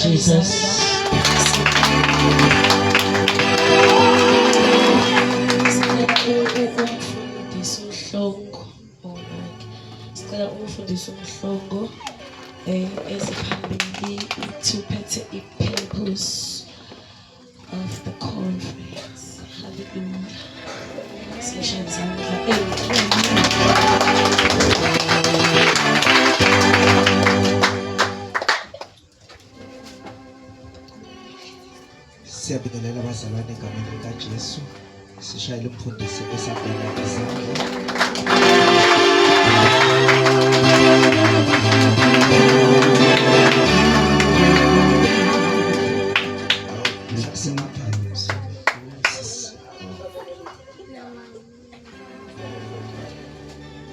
Jesus. Umfundisi uMhlongo, oh like sicela umfundisi uMhlongo eziphambili uthi uphethe i-purpose of the conference. Hallelujah. Sishaye izandla. Amen. Siyabingelela abazalwane egameni likaJesu. Sishayele umfundisi esandleni izandla.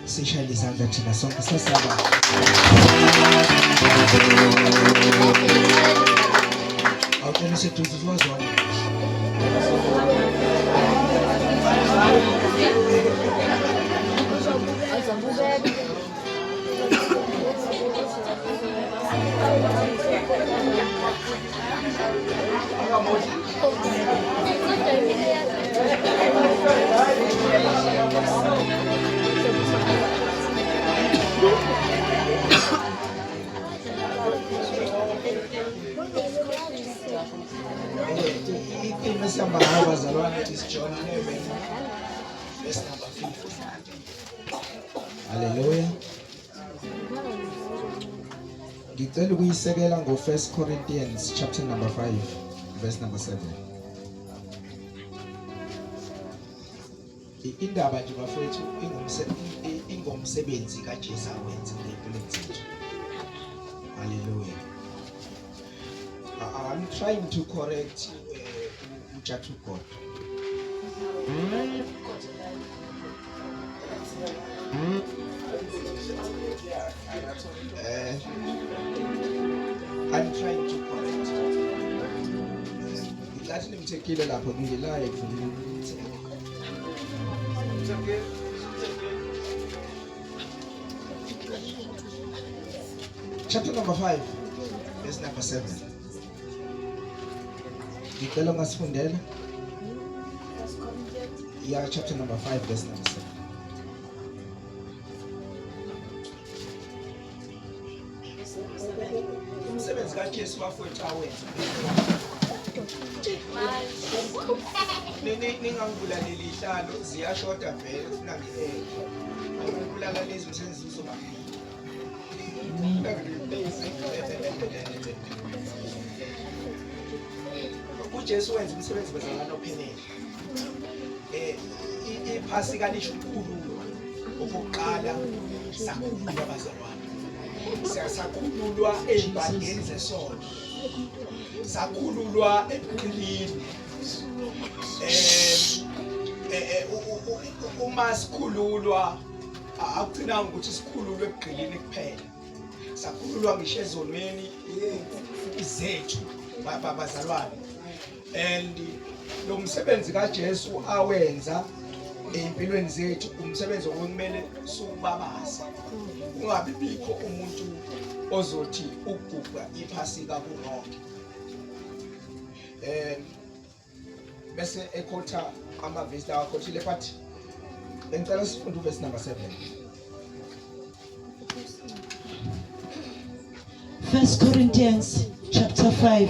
Sishayele izandla thina sonke sasaba. Awucela useduze uzwazwana. I-theme esihamba ngayo bazalwane is John 11 verse number 50. Hallelujah. Ngicela ukuyisekela ngo-1 Corinthians chapter number 5 verse number 7. Indaba nje bafowethu ingomsebenzi kaJesu awenza empilweni zethu. Hallelujah. I'm trying to correct uJathu God. I'm trying to correct. Ngicathi nimthekile lapho ngi-live. Chapter number 5 verse number 7. Ngicela ungasifundela. Yeah, chapter number 5 verse number 7. Umsebenzi kaJesu bafowethu awenza. Ningangibulaleli ihlalo ziyashoda vele kufuna ngi-eke. Ukubulala lezi umsebenzi uzoba ngireplace. uJesu wenza umsebenzi bazalwane ophelele. Iphasika lisho ukukhululwa. Okokuqala sakhululwa bazalwane. Sakhululwa ey'bandeni zesono. Sakhululwa ebugqilini. Uma sikhululwa akugcinanga ukuthi sikhululwe ebugqilini kuphela. Sakhululwa ngisho ezonweni zethu bazalwane. And lo msebenzi kaJesu awenza empilweni zethu umsebenzi okumele siwubabaze. Kungabi bikho umuntu ozothi ukugubha iphasika ku-wrong. Bese ekhotha amavesi lawa akhothile, but bengicela sifunde uvesi number 7. 1 Corinthians chapter 5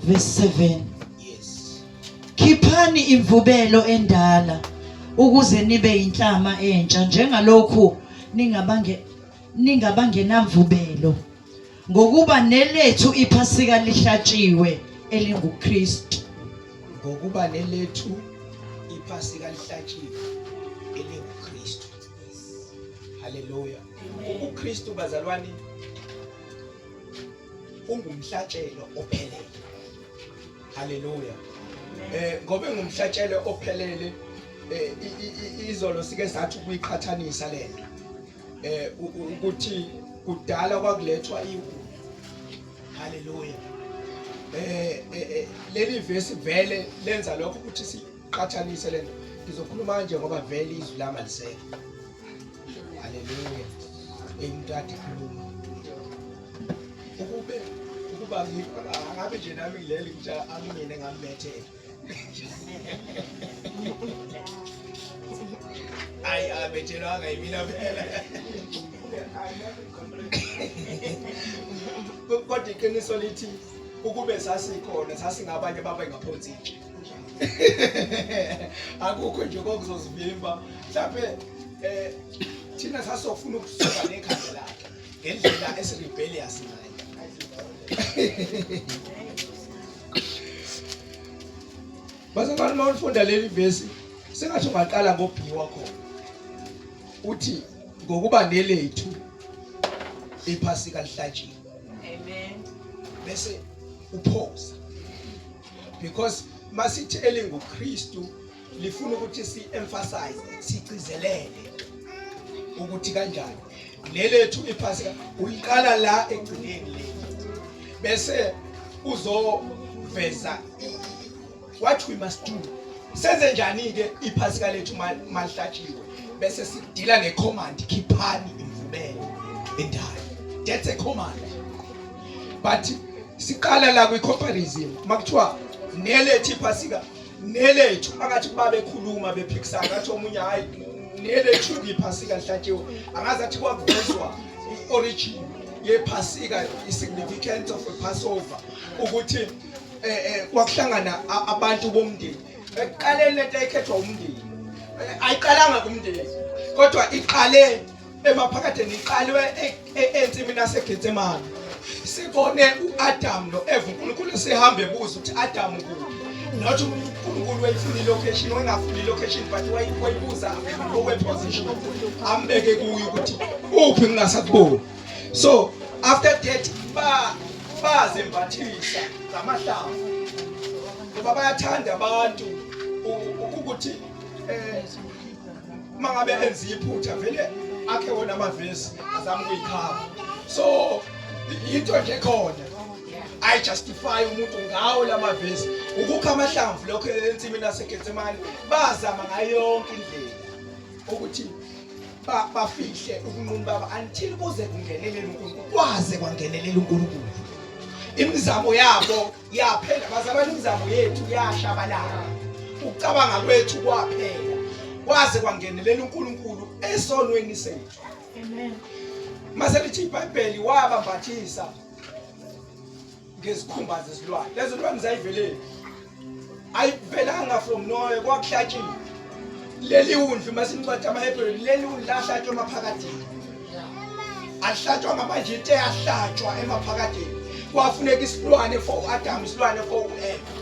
verse 7. Yes. Khiphani imvubelo endala ukuze nibe inhlama entsha njengalokhu ningabangenamvubelo, ngokuba nelethu iphasika lihlatshiwe elinguKristu. Ngokuba nelethu iphasika lihlatshiwe elinguKristu. Hallelujah. UKristu bazalwane ungumhlatshelo ophelele. Hallelujah. Ngoba engumhlatshelo ophelele, izolo sike sathi ukuyiqhathanisa lento. Ukuthi kudala kwakulethwa iwulu. Hallelujah. Leli verse vele lenza lokho ukuthi siqhathanise lento. Ngizokhuluma kanje ngoba vele izwi lami alisekho. Hallelujah. Umuntu ade khuluma. Ukube Ukuba angabe nje nami ngileli nje angimina ngambethela. Ayi abethelwanga yimina phela. Kodwa iqiniso lithi ukube sasikhona sasingabanye babe ngaphonsi itshe. Akukho nje kokuzozivimba. Mhlawumbe eh thina sasofuna ukusuka nekhanda lakhe ngendlela esirebellious ngayo. Bazalwane uma ulifunda leli vesi sengathi ungaqala ngo-B wakhona. Uthi ngokuba nelethu iphasika lihlatshiwe. Amen. Bese uphosa. Because masithi elinguKristu lifuna ukuthi si emphasize sigcizelele ukuthi kanjani lelethu iphasika uyiqala la egcineni le bese uzoveza what we must do senze njani ke iphasika lethu malihlatshiwe bese sidila ngecommand khiphani imvubelo endala that's a command but siqala la kwi comparison makuthiwa nelethu iphasika nelethu angathi kuba bekhuluma bephikisana athi omunye hayi nelethu iphasika lihlatshiwe angazi athi kwakuvezwa i-origin yephasika i-significance of a passover ukuthi eh, eh kwakuhlangana abantu bomndeni ekuqaleni lento ayikhethwa umndeni eh, ayiqalanga kumndeni kodwa iqale emaphakadeni iqalwe e, e, ensimini yaseGetsemane sibone uAdam noEva uNkulunkulu sehambe ebuza ukuthi Adam kuphi not uNkulunkulu wayifuna ilocation wayengafuni ilocation but wayibuza okweposition ambeke kuyo ukuthi uphi ngingasakuboni so after that ba bazembathisa ngamahlamvu ngoba bayathanda abantu ukuthi eh uma ngabe enza iphutha vele akhe wona amavesi azama ukuyikhava so into nje khona I justify umuntu ngawo lamavesi ukukha amahlamvu lokho ensimini yaseGetsemane bazama ngayo yonke indlela ukuthi bafihle ukunqunu baba until kuze kungenelele uNkulunkulu kwaze kwangenelela uNkulunkulu imizamo yabo yaphela bazalwane imizamo yethu yashabalala ukucabanga kwethu kwaphela kwaze kwangenelela uNkulunkulu esonweni sethu amen mase lithi iBhayibheli wabambathisa ngezikhumba zezilwane lezo zilwane zayivelele ayivelanga from nowhere kwakuhlatshiwe leli wundlu masincwadi amaHebheru leli wundlu lahlatshwa emaphakathini alihlatshwa ngamanje into eyahlatshwa emaphakathini kwafuneka isilwane for uAdam isilwane for uEva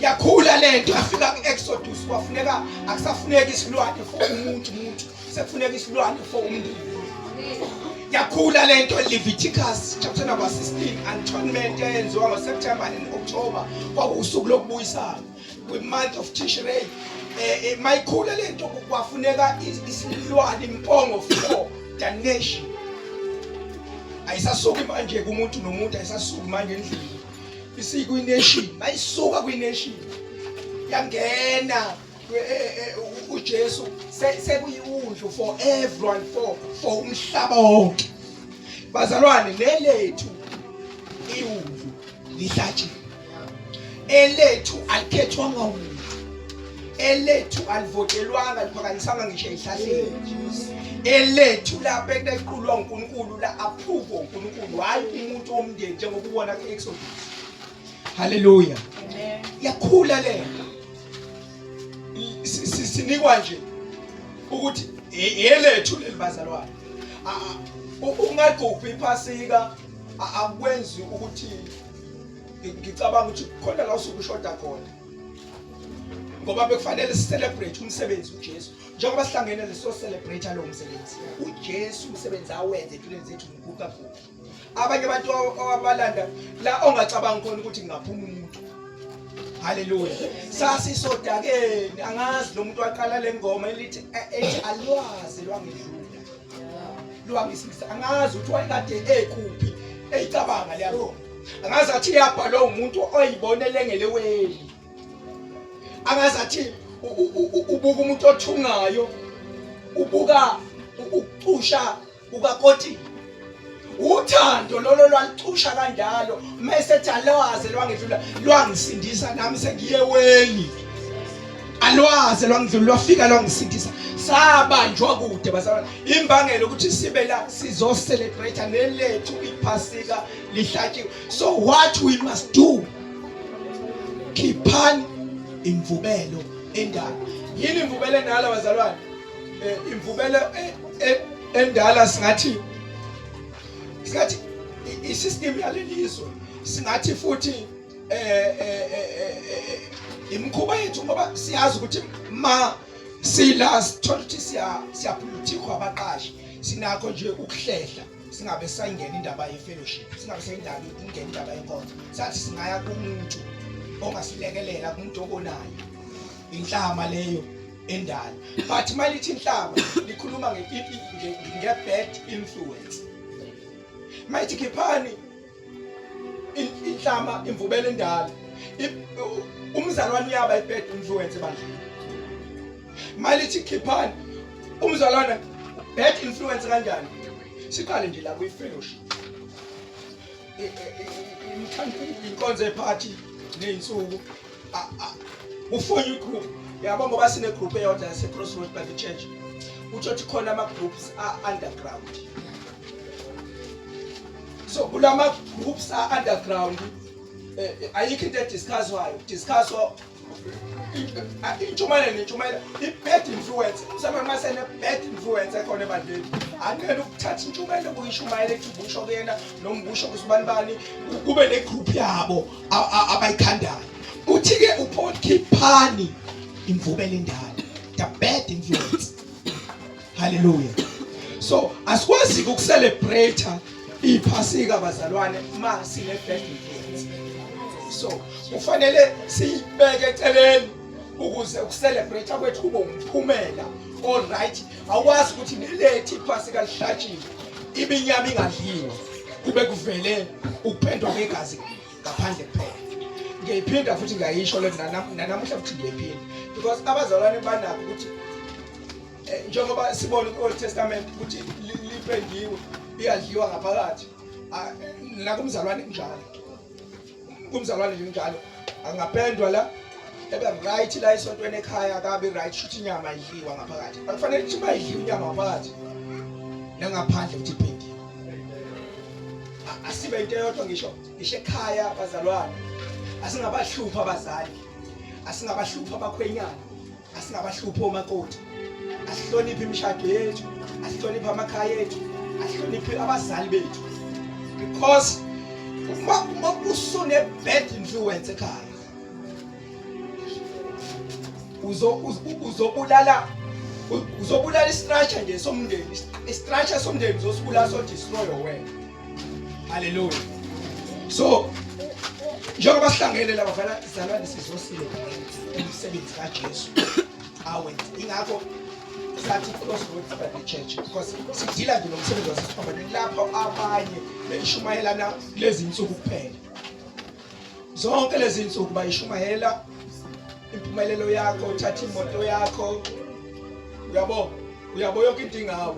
yakhula lento yafika ku-Exodus kwafuneka akusafuneki isilwane for umuntu umuntu sekufuneka isilwane for umndeni yakhula lento Leviticus chapter number 16 atonement eyenziwa ngoSeptember and October kwakuwusuku lokubuyisana kwi-month of Tishrei eh, eh mayikhula lento kwafuneka isilwane impongo for the nation ayisasuki manje kumuntu nomuntu ayisasuki manje endlini isikwi-nation mayisuka kwi-nation yangena eh, eh, uJesu sekuyiwundlu for everyone for umhlaba wonke bazalwane nelethu iwundlu lihlatshiwe elethu alikhethwanga wundlu elethu alivotelwanga liphakanyiswanga ngisho ezihlahleni elethu lapho ekuqulwa uNkulunkulu la approve uNkulunkulu hayi umuntu womndeni njengoba ubona ku-Exodus haleluya yakhula lento sinikwa nje ukuthi elethu leli bazalwane ungagubhi iphasika akwenzi ukuthi ngicabanga ukuthi khona la usuke ushoda khona ngoba bekufanele sicelebrate umsebenzi uJesu njengoba sihlangene leso celebrate lo msebenzi uJesu umsebenzi awenze empilweni zethu mkhulu kakhulu abanye abantu abalanda la ongacabanga khona ukuthi kungaphuma umuntu haleluya sasisodakeni angazi lo muntu waqala le ngoma elithi ethi alwazi lwangedlula lwangisindisa angazi ukuthi wayekade ekuphi eyicabanga leya ngoma angazi athi yabhalwa umuntu oyibonele ngeleweni angazi athi ubuka umuntu othungayo ubuka ukucusha kukakotini Uthando lolo lwalicusha kanjalo mese ethi alwaze lwangidlula lwangisindisa nami sengiyeweni. Alwaze lwangidlula lwafika lwangisindisa. Sabanjwa kude bazalwane. Imbangela ukuthi sibe la sizo celebrate nelethu iphasika lihlatshiwe. So what we must do, khiphani imvubelo endala. Yini imvubelo endala bazalwane? Eh, imvubelo eh, eh, endala singathi isystem yalelizwe, singathi futhi imikhuba yethu, ngoba siyazi ukuthi ma sila sithola ukuthi siyaphuluthikwa abaqashi, sinakho nje ukuhlehla, singabe sayingena indaba ye-fellowship, singabe sayindaba ingena indaba yenkonzo, sathi singaya kumuntu ongasilekelela, kumuntu obonayo inhlama leyo endala. But malithi inhlama likhuluma nge-bad influence. Mayithi khiphani inhlama, imvubelo endala, umzalwane uyaba i-bad influence ebandleni. Malithi khiphani umzalwane, bad influence kanjani? Siqale nje la kwi-fellowship, inkonzo ephathi ney'nsuku kufonye igroup yabo, ngoba sine-group eyodwa yase-Crossroad Bible Church, kutsho ukuthi khona ama-groups a-underground. So kulama groups a-underground ayikho into ediscusswayo, discusswa intshumayelo nentshumayelo, i-bad influence. Umzalwane uma sene-bad influence ekhona ebandleni, anqena ukuthatha intshumayelo obuyishumayela, ethi ubusho kuyena noma ubusho kusibanibani, kube ne-group yabo abayikhandayo. Uthi-ke uPaul, khiphani imvubelo endala, the bad influence. Haleluya. So asikwazi ukucelebrate iphasika bazalwane ma sine bad influence. So kufanele siyibeke eceleni ukuze ukucelebrate kwethu kube umphumela all right. Awukwazi ukuthi nilethe iphasika lihlatshiwe, ibinyama ingadliwa, kube kuvele ukuphendwa kwegazi ngaphandle kuphela. Ngiyayiphinda futhi ngiyayisho le nanamuhla futhi ngiyayiphinda, because abazalwane banakho ukuthi njengoba sibona ku-Old Testament ukuthi lipendiwe, iyadliwa ngaphakathi, nakumzalwane kunjalo, kumzalwane nje kunjalo, angapendwa la ebe right la esontweni, ekhaya akabi right, shuthi inyama idliwa ngaphakathi. Akufanele ukuthi bayidliwe inyama ngaphakathi nangaphandle ukuthi ipendiwe. Asibe into eyodwa, ngisho ekhaya abazalwane, asingabahlupha abazali, asingabahlupha abakhwenyana, asingabahluphi omakoti, asihloniphe imishado yethu, asihloniphe amakhaya ethu, asihloniphe abazali bethu, because uma usune bad influence ekhaya, uzobulala istructure nje somndeni, istructure somndeni uzosibulala, so destroy wena. Haleluya. So njengoba sihlangene la bafana zalwane, sizosile umsebenzi kaJesu awenza. Ingakho sathi Crossroads Bible Church, because sidila nje nomsebenzi wasesiphambanweni, lapho abanye beyishumayelana lezi insuku kuphela. Zonke lezi insuku bayishumayela impumelelo yakho, uthatha imoto yakho, uyabo uyabo yonke into ingawo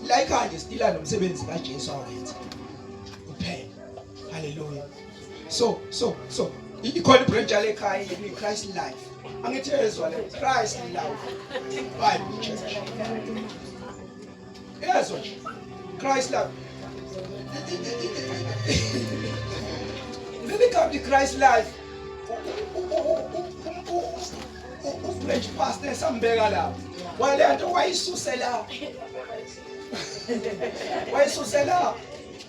la ekhaya nje. Sidila nomsebenzi kaJesu awenza kuphela. Haleluya. So ikhona ibranch yale ekhaya, i-Christ Life, angithi ezwa le Christ Life Bible Church, ezwa nje Christ Life, leli gama i-Christ Life, ubranch pastor esambeka lapho wale nto wayisusela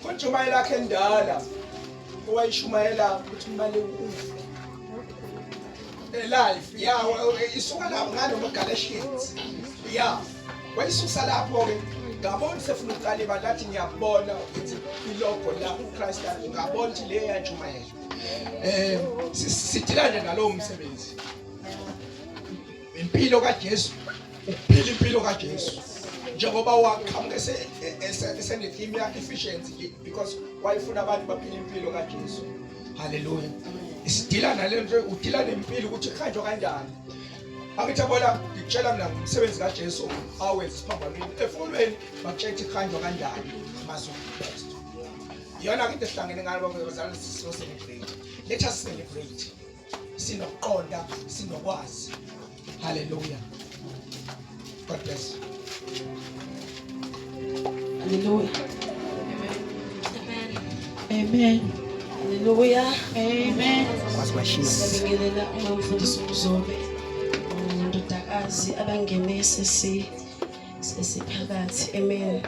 kuntshumayelo yakhe endala owayishumayela ukuthi kumele ufe life ya isuka lapho nganoma Galatians ya wayisusa lapho ke. Ngabona sefuna ukuqala ibandla, athi ngiyabona ukuthi ilogo la uChrist, ngabona ukuthi le yantshumayelo sidila nje nalowo msebenzi, impilo kaJesu, ukuphila impilo kaJesu njengoba waqhamuka esenetheme ya-efficiency, because wayefuna abantu baphile impilo kaJesu. Haleluya. Isidila nale nto, udila nempilo ukuthi kuhanjwa kanjani. Angithi yabona, ngikutshela mina ngomsebenzi kaJesu awenza esiphambanweni, efolweni bakutshela ukuthi kuhanjwa kanjani amazwi kaKristu. Iyona ke into esihlangene ngayo bazalwane, sizo celebrate. Let us celebrate. Sinokuqonda, sinokwazi. Hallelujah. God bless. Hallelujah. Amen. Hallelujah. Amen. Siyabingelela umamfundisi uMzobe nondodakazi abangene sesi sesiphakathi. Amen.